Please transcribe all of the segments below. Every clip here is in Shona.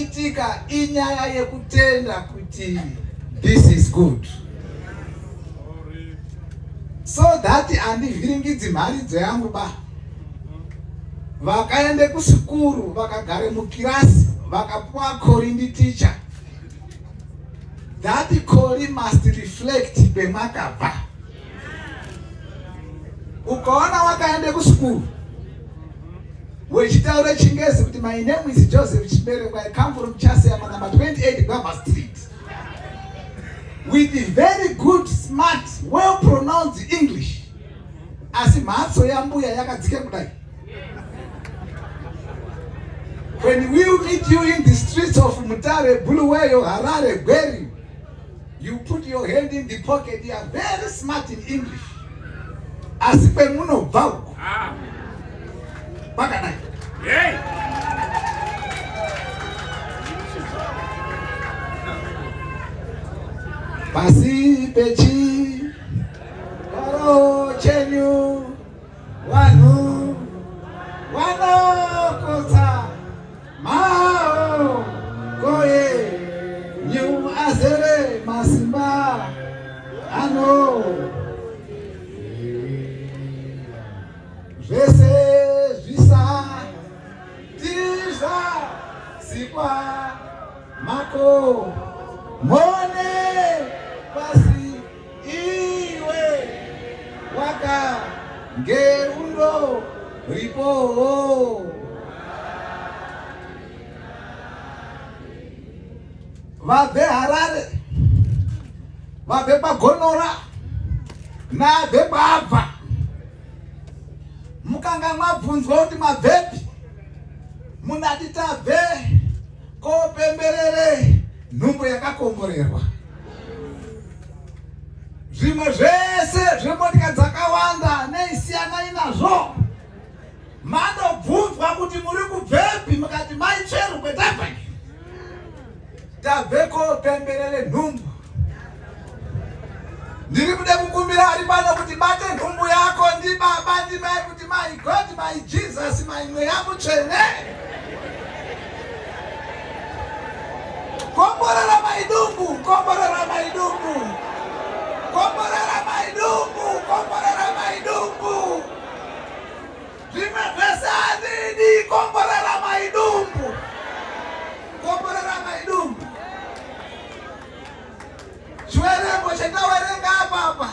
zvichiitika inyaya yekutenda kuti this is good, so that handivhiringidzi mharidzo yangu ba. Vakaende kusukuru, vakagare mukirasi, vakapuwa kori nditicha, that kori must reflect kwemakabva. Ukaona wakaende kusukuru wechitaura Chingezi kuti, "My name is Joseph Chibereko, I come from Chaseyama, number 28 Gwava Street," with very good, smart, well pronounced English, asi mhatso yambuya yakadzika kudai, when we meet you in the streets of Mutare, Bulawayo, Harare, Gweru, you put your hand in the pocket, you are very smart in English, asi kwemunobva uko kwakadai. Pasi pechi karo chenyu vanhu vanokotsa maoko enyu azere masimba ano zvese zvisati zvasikwa mako mone pasi iwe wakange undoripo. Vabve Harare, vabve paGonora, nabve kwabva, mukanga mwabvunzwa kuti mabvepi, munati tabve kopemberere nhumbu yakakomborerwa. Zvimwe zvese zvemotika dzakawanda neisiyanai nazvo. Mandobvunzwa kuti muri kubvepi, mukati maicheru kwetabva, tabve kopemberere nhumbu. Ndiri kude kukumbira ari pano kuti bate nhumbu yako, ndibaba, ndimai, kuti my God, my Jesus, my Mweya Mutsvene, komborera maidumbu, komborera maidumbu, komborera maidumbu, komborera maidumbu. Zvimwe zvese handidi, komborera maidumbu, komborera maidumbu. Chiverengo chetawerenga apapa,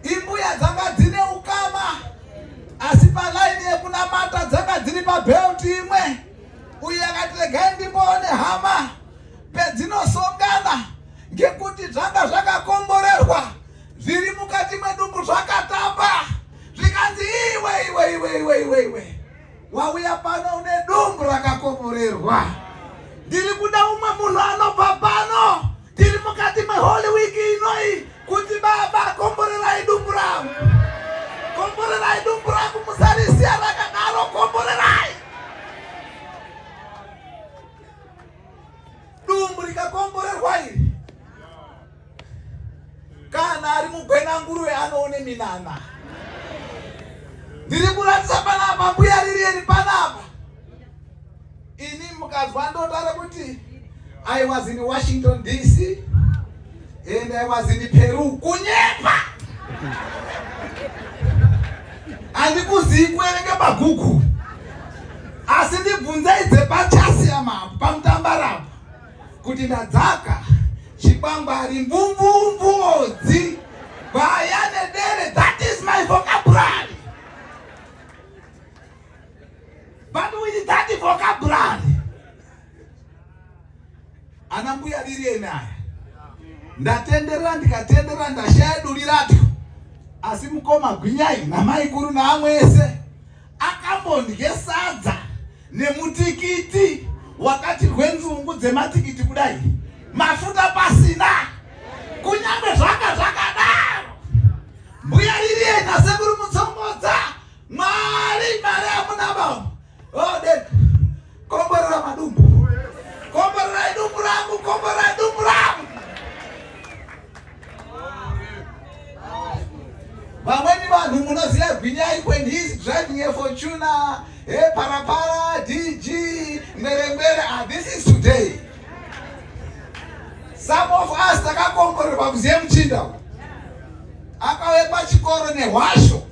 imbuya dzanga dzine ukama, asi palaini yekunamata dzanga dziri pabelt imwe. Uyu akati, "Regai ndimboone hama pedzinosongana," ngekuti zvanga zvakakomborerwa, zviri mukati medumbu zvakatamba. Zvikanzi, "Iwe, iwe, iwe, iwe, iwe, iwe, wauya pano une dumbu rakakomborerwa. Ndiri kuda umwe munhu anobva pano, tiri mukati meHoly Week inoi, kuti baba, komborerai dumbu rangu, komborerai dumbu rangu, musarisiya rakadaro, komborerai." Dumbu rikakomborerwa iri, kana ari mugwenanguruve anoone minana. Ndiri kuratidza panapa mbuya Ririeni panapa. Ini mukazwa ndotara kuti I was in Washington DC and I was in Peru, kunyepa. Handikuzivi kuerenga paGoogle, asi ndibvunzei dzepachasiyamapo pamutambarapo kuti ndadzaka chikwangwari mvumvumvuodzi gwaya nedere. That is my vocabulary, but with that vocabulary, ana mbuya Ririeni aya, ndatenderera, ndikatenderera, ndashaya duri racho. Asi mukoma Gwinyai namaikuru naamwe ese akambondye sadza nemutikiti wakati rwenzungu dzematikiti kudai, mafuta pasina, kunyange zvanga zvakadaro, mbuya Ririeni nasekuru Mutsongodza, Mwari, mari hamuna baba. Oh, komborera madumbu, komborerai dumbu rangu, komborerai dumbu rangu. Vamweni vanhu munoziva Gwinyai when he is driving a Fortuner, hey, parapara dg ngwerengwere. Ah, this is today. Mapastor akakomborerwa kuzive muchinda uyu. Akauya pachikoro nehwasho.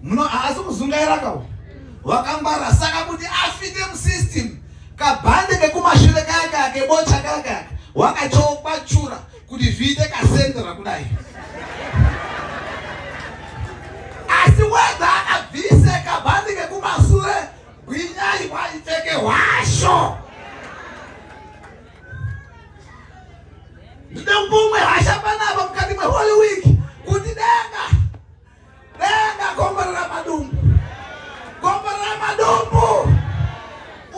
Muno haasi kuzungaira ka wakangwara saka kuti afite musystem kabhande kekumashure kaya kaya kebocha kaya kaya wakachokwachura kuti zviite kasendera kudai asi wedha akabvise kabhande kekumasure gwinyai waipfeke hwasho ndide kupa umwe hasha panapa mukati mweholy week kuti denga Denga komborera madumbu. Komborera madumbu.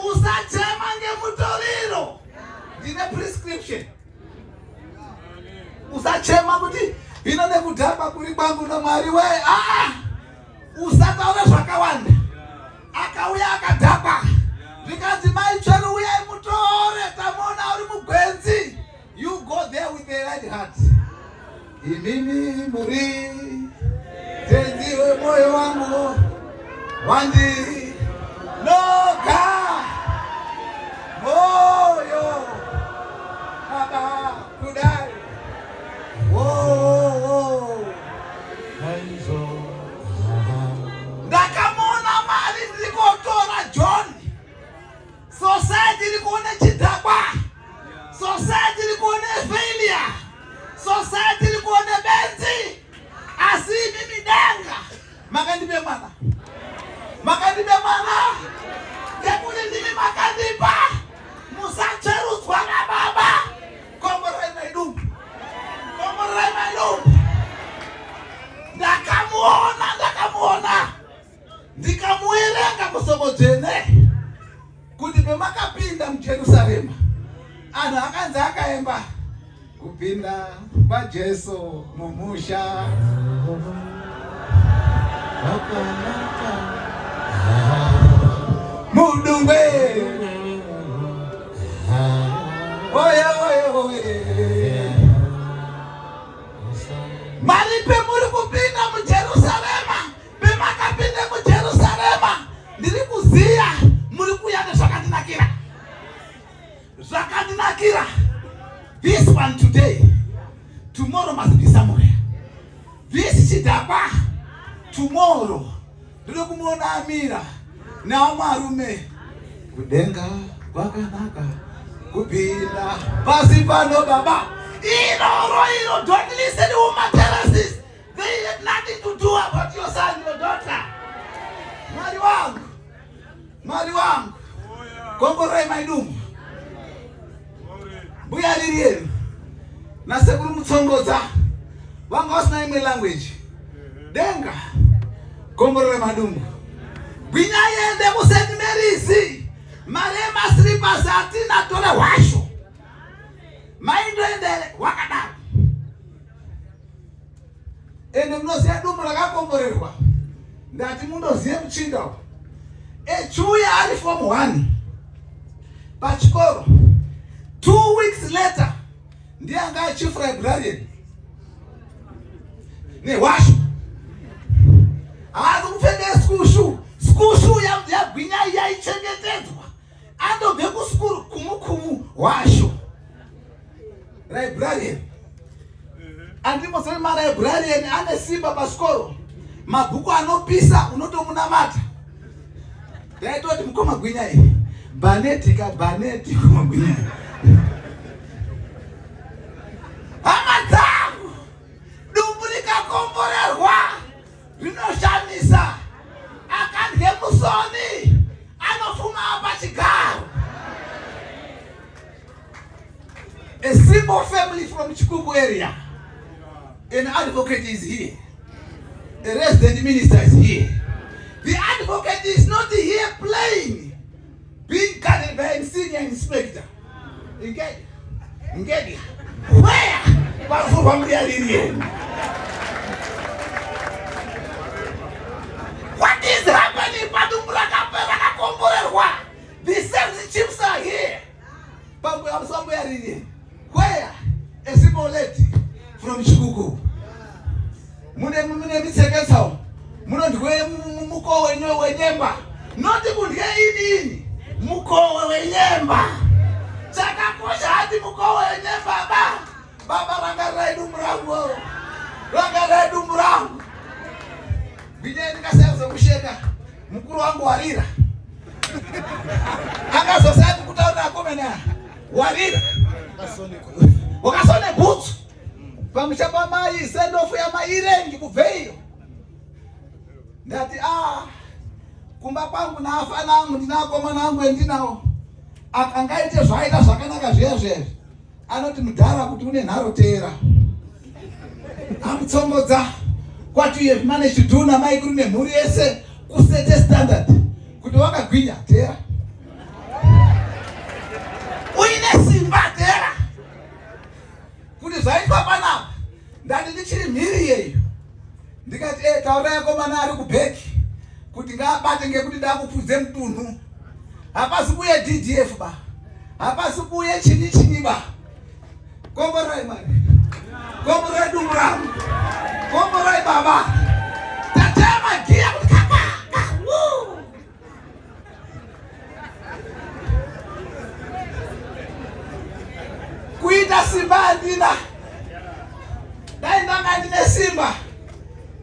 Usachema ngemutoriro. Ndine prescription. Usachema kuti ino nekudhakwa kuri kwangu naMwari we. Ah! Usataura zvakawanda. Akauya akadhakwa. Zvikanzi mai Tsveru uyai mutore tamuona uri mugwenzi. You go there with a right heart. Imimi muri tenzi wemwoyo wangu wandi noga moyo baba kudai oh, oh. Ndakamuona mari ndiri kotora John Society iri kuona chidhakwa. Society iri kuona failure. Society iri kuona benzi. Asi imimi denga makandipe mwana. Makandipe mwana. Ngekuti ndimi makandipa. Musacherudzwa nababa. Komborai maidumbu. Komborai maidumbu. Ndakamuona, ndakamuona. Ndikamuerenga musoko dzvene kuti pemakapinda muJerusarema anhu akanzi akaemba kupinda kwaJesu mumusha mudungwe oye oye oye mari pemuri kupinda muJerusarema Pemakapinda muJerusarema, ndiri kuziya muri kuya nezvakandinakira, zvakandinakira. This one today, tomorrow must be somewhere. This chidhakwa tomorrow ndiri kumuona amira nevamwe varume kudenga kwakanaka kupinda pasi pano baba iroro iro don't listen to materraces They had nothing to do about your son, your daughter. Mwari wangu. Mwari wangu. Komborai maidumu. Mbuya Lilian nasekuru Mutsongodza vanga vasina imwe language. Denga komborera madumbu. Gwinya yende ku St Mary's. Mari yemaslippers atina tore hwasho. Maindoendere wakadaro. Ende munoziva dumbu rakakomborerwa ndati mundozive muchinda uyu echiuya ari form 1 pachikoro 2 weeks later ndiye anga achief librarian nehwashu haazi kupfeka school shoe school shoe yagwinya yaichengetedzwa andobve kuskuru kumukumu hwashu librarian andimosei malibrarian ane simba pasikoro mabhuku anopisa unotomunamata ndaitoti mukoma gwinya iyi bhaneti ka bhaneti mukoma gwinya hama dzangu dumbu rikakomborerwa Rinoshamisa akadye musoni anofuma pachigaro. A simple family from Chikuku area. An advocate is here. A resident minister is here. The advocate is not here playing, being guarded by a senior inspector. Ngedi. Ngedi. Where? Parufurwa mbuya Lilian. What is happening? Padumbu rakakomborerwa. The same chiefs are here. Pambuya mbuya Lilian. Where? A simple lady from Chikuku. Mune mune mitseketsa munondwe mukowe wenyemba. Not kudye ini ini. Mukowe wenyemba. Chakakosha hati mukowe wenyemba ba. Baba rangarirai dumbu rangu. Rangarirai dumbu rangu. Gwinyai ndikasaya kuzokusheka. Mukuru wangu warira. Angazosaya kukutaurira akomana. Warira. Wakasone bhutsu. Pamusha pamai sendofu yamairengi kubveiyo. Ndati ah kumba kwangu naafana angu ndinakomana angu endinawo akangaite zvaaita zvakanaka zviya zviya anoti mudhara kuti une nharo teera amutsongodza what you have managed to do namai kuri nemhuri yese kusete standard kuti wakagwinya teera uine simba teera kuti zvaitwa panapa ndati ndichiri mhiri yeyo ndikati e taurai akomana ari kubheki kuti ngaabate ngekuti ndakupfudze mutunhu hapasi kuuye ddf ba hapasi kuuye chinyi chinyi ba komborai mari komborai dumbu rangu komborai baba tatema giya kuti kaka kuita simba handina dai ndanga ndine simba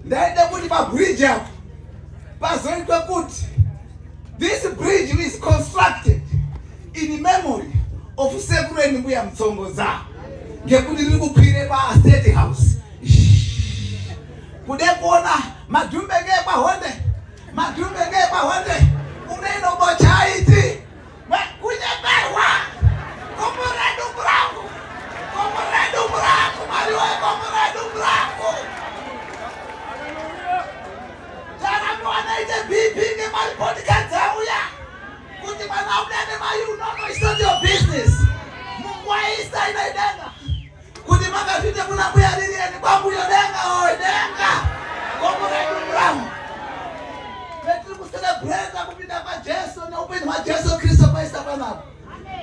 ndaida kuti pabridge apo pazoitwe kuti this bridge is constructed in memory of sekuru and mbuya mutsongoza ngekuti riri kukwire pastate house kude kuona madhumbe ngeekwahonde Madhumbe ngeepahonde unoinobocha aiti kunyeperwa komborera dumbu rangu komborera dumbu rangu mwari woye komborera dumbu rangu tarambiwa naite bp ngemaripoti kadzauya kuti mwana uda nemai unono is not your business munguva yeista inaidenga kuti makazviite kuna mbuya Lilian kwambuyo denga oye denga gomo redu muramu petiri kucelebrata kupinda kwaJesu neupenyu hwaJesu Kristu paisa panapa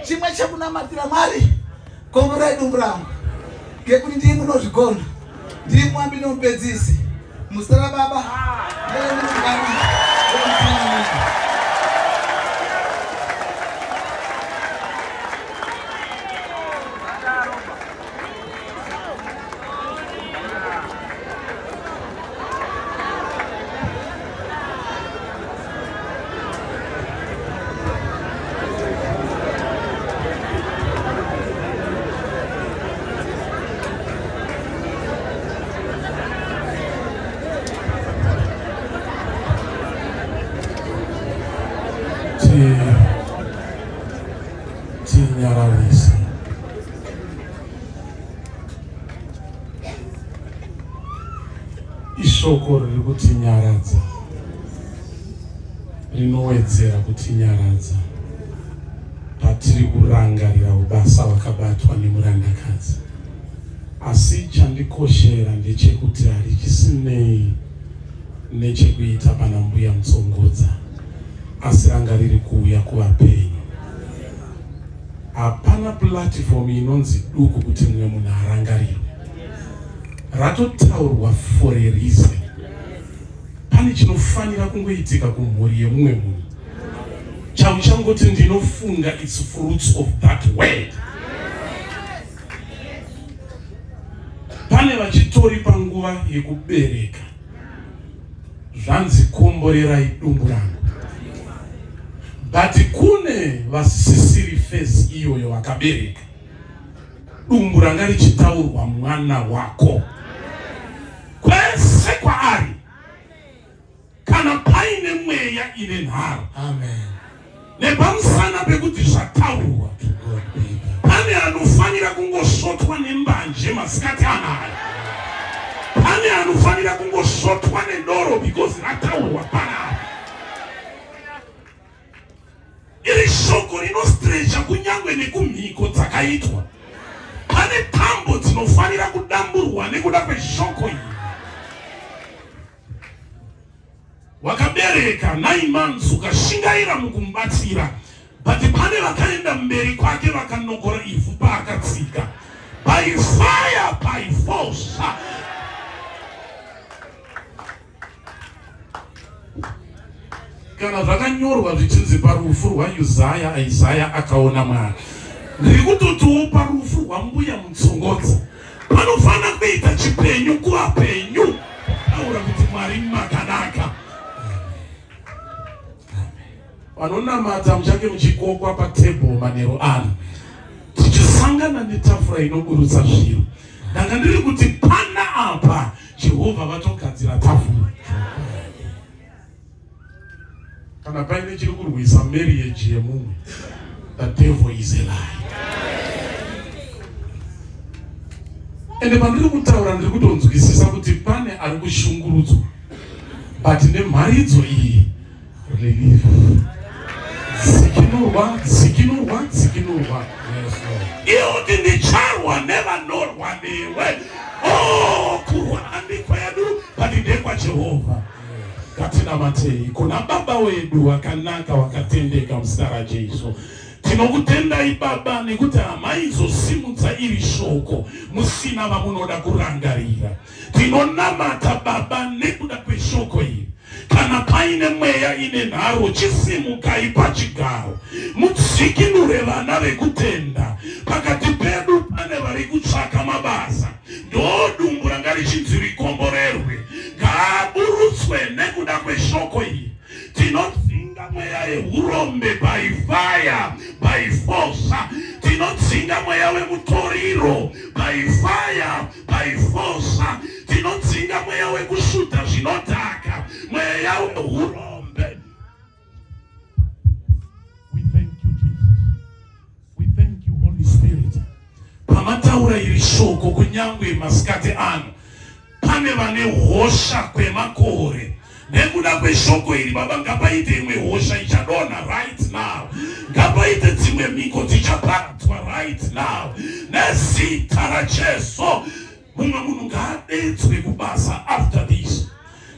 chimwe chekunamatira Mwari gomo redu muramu ngekuti ndii munozvigona ndii mwambi nomupedzisi muzita rababa neremuungano Tinyararise. Ishoko riri kutinyaradza, rinowedzera kutinyaradza patiri kurangarira ubasa hwakabatwa nemurandakadzi. Asi chandikoshera ndechekuti harichisinei nechekuita pana mbuya Mutsongodza, asi ranga riri kuuya kuvapenyu. Hapana platform inonzi duku kuti mumwe munhu arangarirwe. Ratotaurwa for a reason. Pane chinofanira kungoitika kumhuri yemumwe munhu chauchangoti ndinofunga its fruits of that word. Pane vachitori panguva yekubereka zvanzi komborerai dumbu rangu but kune vasisiri fezi iyoyo vakabereka dumbu ranga richitaurwa mwana wako kwese kwaari kana paine mweya ine nharo Amen. Nepamusana pekuti zvataurwa, pane anofanira kungosvotwa nembanje masikati anaya, pane anofanira kungosvotwa nedoro because rataurwa panapa. Iri shoko rinostrecha kunyangwe nekumhiko dzakaitwa. Pane tambo dzinofanira kudamburwa nekuda kweshoko iri. Wakabereka 9 months ukashingaira mukumubatsira but pane vakaenda mberi kwake vakanokora ivhu paakatsika by fire by force. Kana zvakanyorwa zvichinzi parufu rwaUzaya Isaya akaona Mwari, ndiri kutotiwo parufu rwambuya Mutsongodza. Panofanira kuita chipenyu kuvapenyu. Taura kuti Mwari makanaka. Vanonamata muchange muchikokwa patable manheru ano. Tichisangana netafura inoburutsa zviro. Ndanga ndiri kuti pana apa Jehovha vatogadzira tafura. Kana paine chiri kurwisa marriage yemumwe, the devil is a lie. Ende pandiri kutaura ndiri kutonzwisisa kuti pane ari kushungurudzwa, but nemharidzo iyi relief dzikinurwa, dzikinurwa, dzikinurwa. Iye kuti ndicharwa nevanorwa newe. Oh, kurwa handi kwedu but ndekwaJehovha. Ngatinamatei kuna Baba wedu wakanaka wakatendeka muzita raJesu. Tinokutendai Baba nekuti hamaizosimudza iri shoko musina vamunoda kurangarira. Tinonamata Baba nekuda kweshoko iri. Kana paine mweya ine nharo, chisimukai pachigaro mudzikinure vana vekutenda. Pakati pedu pane vari kutsvaka mabasa, ndodumbu ranga richinzi rikomborerwe, ngaaburutswe nekuda kweshoko iri. Tinodzinga mweya yehurombe by fire by force. Tinodzinga mweya wemutoriro by fire by force. Tinodzinga mweya wekusvuta zvinodhaka, mweya wehurombe. We thank you Jesus. We thank you Holy Spirit. Pamataura iri shoko kunyangwe masikati ano pane vane hosha kwemakore nekuda kweshoko iri baba ngapaite imwe hosha ichadonha right now ngapaite dzimwe mhiko dzichaparadzwa right now nezita raJesu. Mumwe munhu ngaadedzwe kubasa after this,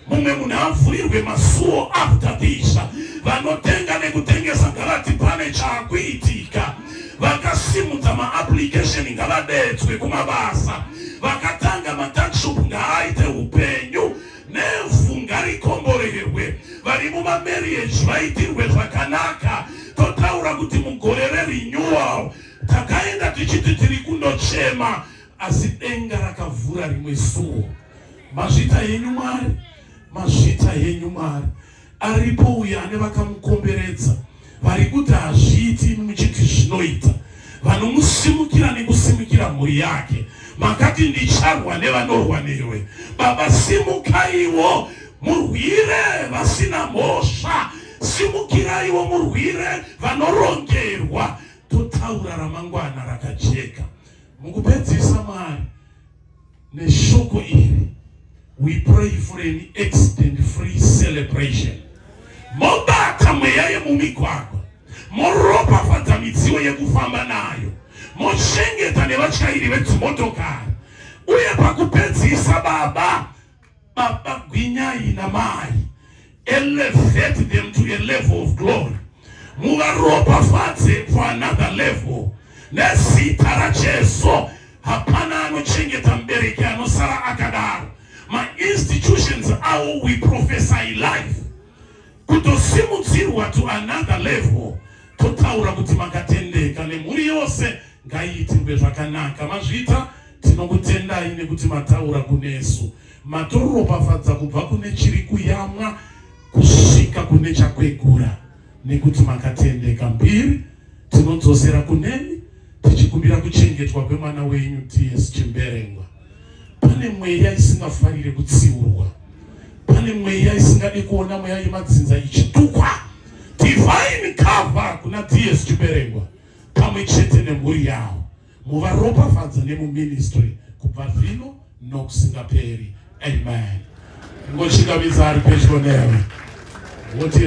mumwe munhu avhurirwe masuo after this. Vanotenga nekutengesa ngavati pane chaakuitika. Vakasimudza maapplication ngavadedzwe kumabasa. Vakatanga matuckshop ngaaite upenyu. Nevhu ngarikomborerwe. Vari mumamarriage vaitirwe zvakanaka. Totaura kuti mugore rerenewal takaenda tichiti tiri kundochema, asi denga rakavhura rimwe suo. Mazvita henyu Mwari, mazvita henyu Mwari. Aripo uyo ane vakamukomberedza vari kuti hazviiti, imi muchiti zvinoita. Vanomusimukira nekusimukira mhuri yake. Makati ndicharwa nevanorwa newe. Baba simukaiwo murwire vasina mhosva. Simukiraiwo murwire vanorongerwa. Totaura ramangwana rakajeka. Mukupedzisa Mwari neshoko iri, we pray for an accident free celebration. Mobata mweya yemumigwagwa, moropafadza midziyo yekufamba nayo, mochengeta nevatyairi vedzimotokari, uye pakupedzisa Baba, Baba gwinyai namai, elevate them to a level of glory, muvaropafadze for another level nezita raJesu. Hapana anochengeta mubereki anosara akadaro. Mainstitutions awo we prophesy life kutosimudzirwa to another level. Totaura kuti makatendeka nemhuri yose ngaiitirwe zvakanaka. Mazvita, tinokutendai nekuti mataura kunesu, matoropafadza kubva kune chiri kuyamwa kusvika kune chakwegura, nekuti makatendeka. Mbiri tinodzosera kunemi tichikumbira kuchengetwa kwemwana wenyu TS Chimberengwa. Pane mweya isingafarire kutsiurwa, pane mweya isingadi kuona mweya yemadzinza ichitukwa. Divine cover kuna TS Chimberengwa pamwe chete nemhuri yavo, muvaropafadza nemuministry kubva zvino nokusingaperi. Amen. Ngochingamidza ari pedyo newe woti